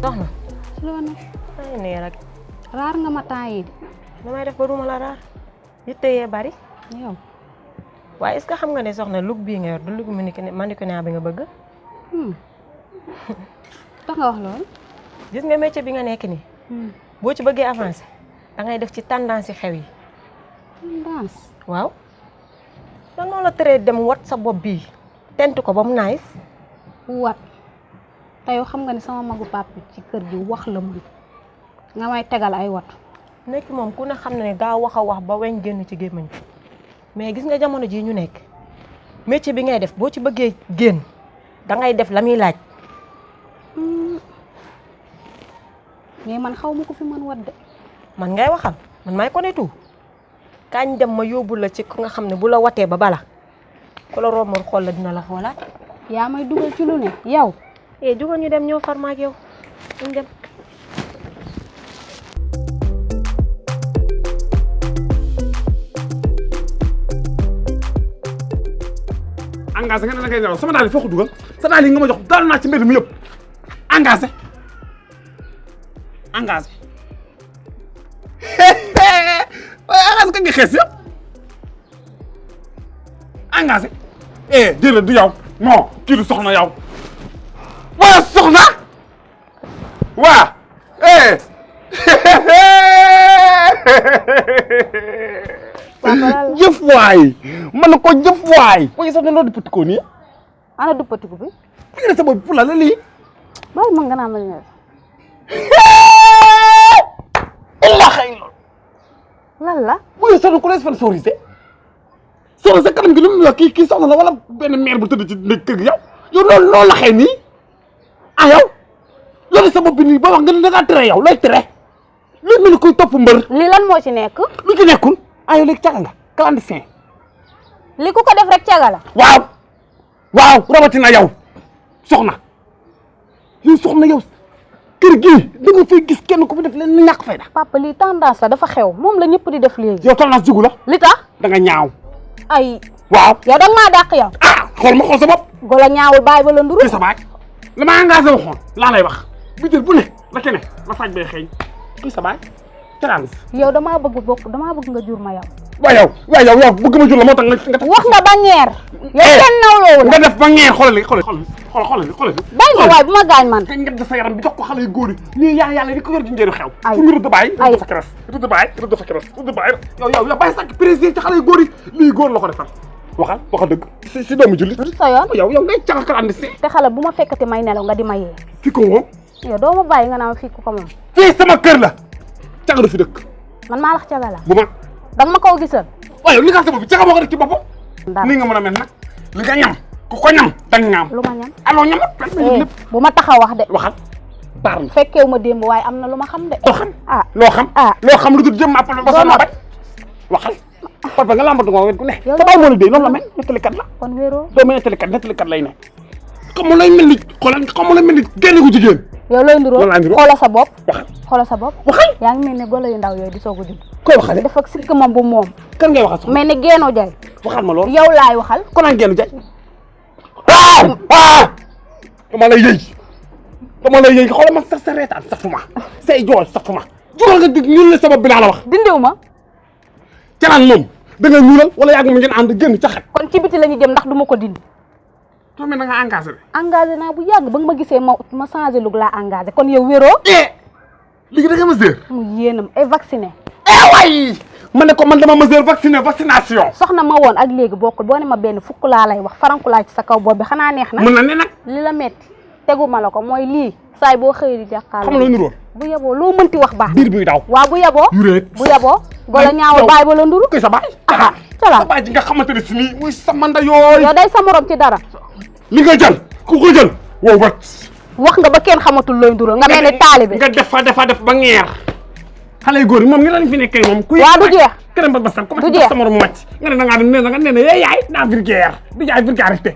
soxna. ci loo ne. ay nee rek. raar nga ma temps yi. damay def ba duma la raar. yitte yee bari. yow. waaye est-ce que xam nga ne soxna look bii nga yor du look mannequin bi nga bëgg. tax nga wax loolu. gis nga métier bi nga nekk nii. boo ci bëggee avancer da ngay def ci tendance yi xew yi. tendance. waaw. lan moo la teree dem wat sa bopp bii tent ko ba mu nice. wat te yow xam nga ne sama magu papa ci kër gi wax la mën nga may tegal ay wat. nekk moom ku ne xam na ne daa wax a wax ba weñ génn ci gémmiñ mais gis nga jamono jii ñu nekk métier bi ngay def boo ci bëggee génn da ngay def la muy laaj. mais man xaw ma ko fi mën wat de. man ngay waxal man may connaître kañ dem ma yóbbu la ci ku nga xam ne bu la watee ba bala ku la romboon xool la dina la xoolaat. yaa may dugal ci lu ne yow. jugal ñu dem ñoo farma ak yow ñu dem. engagé nga ne la ngay nelaw sama daal yi foo ko dugal sa daal yi nga ma jox daal naa ci mbedd mi yëpp engagé waaye engagé ka nga xees yëpp engagé déedéet du yow non kii du soxna yow waa soxna waa jëf waay man ko jëf waay boo sax ne loo duppati ko nii ana duppatiku bi. bi nga ne sa bopp pour la lii bàyyi ma nga naan la ñu ne. illa xëy lan la. booy soxna ku lay sponsorisé soxna sa kanam gi lu mu la kii soxna la wala benn maire bu tëdd ci nekk kër gi yow loolu la xëy nii ah yow sa bopp bi nii ba wax nga ne da ngaa tere yow looy tere lu mel ni kuy topp mbër. li lan moo ci nekk. lu ci nekkul yow léegi caga nga clandestin. li ku ko def rek caga la. waaw rawatina yow soxna yow kër gi da nga fay gis kenn ku fi def leen ni ñàkk fayda. papa lii tendance la dafa xew moom la ñëpp di def léegi. yow tendance jugu la. li tax da nga ñaaw. ay. waaw yow da nga maa dàq yow. xool ma xool sa bopp. golo ñaawul bàyyi ba la nduru. kii sa baay la ma engagé waxoon laa lay wax bitel bu ne la kene la faj bay xeeñ kii sa baay teraanga. yow damaa bëgg nga jur ma yow. waaw yow bëgg ma jur la moo tax nga def. wax nga ba ñeer. yow kenn nawloo la nga def ba ñeer xoolal bàyyi nga waay bu ma gaañ man. te nga def sa yaram bi jox ko xale yu góor yi ñuy yàlla di ko yor ci njëriñ xew. ay fu mu rëdd bàyyi rëdd fa keres rëdd bàyyi yow bàyyi sàkk président ci xale yu góor yi lii góor la ko defal waxal dëgg si doomu jullit sa yoon yow ngay caga clandestin te xale bu ma fekkati may nelaw nga di ma yee. fi ko moom yow doo ma bàyyi nga naan fii ko moom. fii sama kër la caga du fi dëkk. man maa lax caga la. bu ma danga ma koo gisal. waaye li nga sa bopp caga moo ko def ci boppam. ni nga mën a mel nag li nga ñam ku ko ñam danga ñaam. lu ma ñam alors ñamut. bu ma taxaw wax de. waxal parle. fekkeewu ma démb waaye am na lu ma xam de. loo xam lu dul jëm appel ba sama bañ waxal. papa nga lambatu nga wet ku ne. yow sa baay moo la dee noonu la mel nettalikat la. kon wéeroo. doo mel nettalikat lay ne. xam nga lay mel ni génn gu jigéen. yow looy nduróo xoolal sa bopp. waxal waxal. yaa ngi mel ne golo yu ndaw yooyu di soog a judd. koy waxale dafa sikk moom bu moom. kan ngay waxal soxna mel ne génnoo jay. waxal ma loolu. yow laay waxal. kon ak génnu jay. dama lay yëy xoolal ma sax sa reetaan safuma say jooy safuma jural nga dig ñun la sabab bi laa la wax. dindiw ma. canaan moom da nga ñuulal wala yàgg mu ngeen ànd génn ca xet. kon ci biti la ñu jëm ndax du ma ko dindi. soo mel na nga engagé de. engagé naa bu yàgg ba nga ma gisee ma changé lug laa engagé kon yow wéroo. léegi da nga mesure. mu yéenam ay vacciné. waay ma ne ko man dama mesure vaccination. soxna ma woon ak léegi bokkul boo ne ma benn fukk laa lay wax faranku laa ci sa kaw bopp bi xanaa neex na. mën na ne nag. li la metti teguma la ko mooy lii saay boo xëy di jàkkaarloo. xam nga loo niroo. bu yeboo loo mënti wax baax. biir buy daw. waaw bu yeboo. yuréet bu yeboo. golo ñaawul bàyyi ba la nduru. koy sa baay. sa baay ji nga xamante ne si nii muy sama nda yooyu. yow day sa morom ci dara. li nga jël ku ko jël wow wat. wax nga ba kenn xamatul looy nduru nga mel ne taalibe. nga def ba ngeer. xale yu góor yi moom ngi lañ fi nekkee moom. waaw du jeex. keneen ba basam du jeex sa morom màcc nga ne da ngaa dem ne yaay daa vulgaire di jaay vulgarité.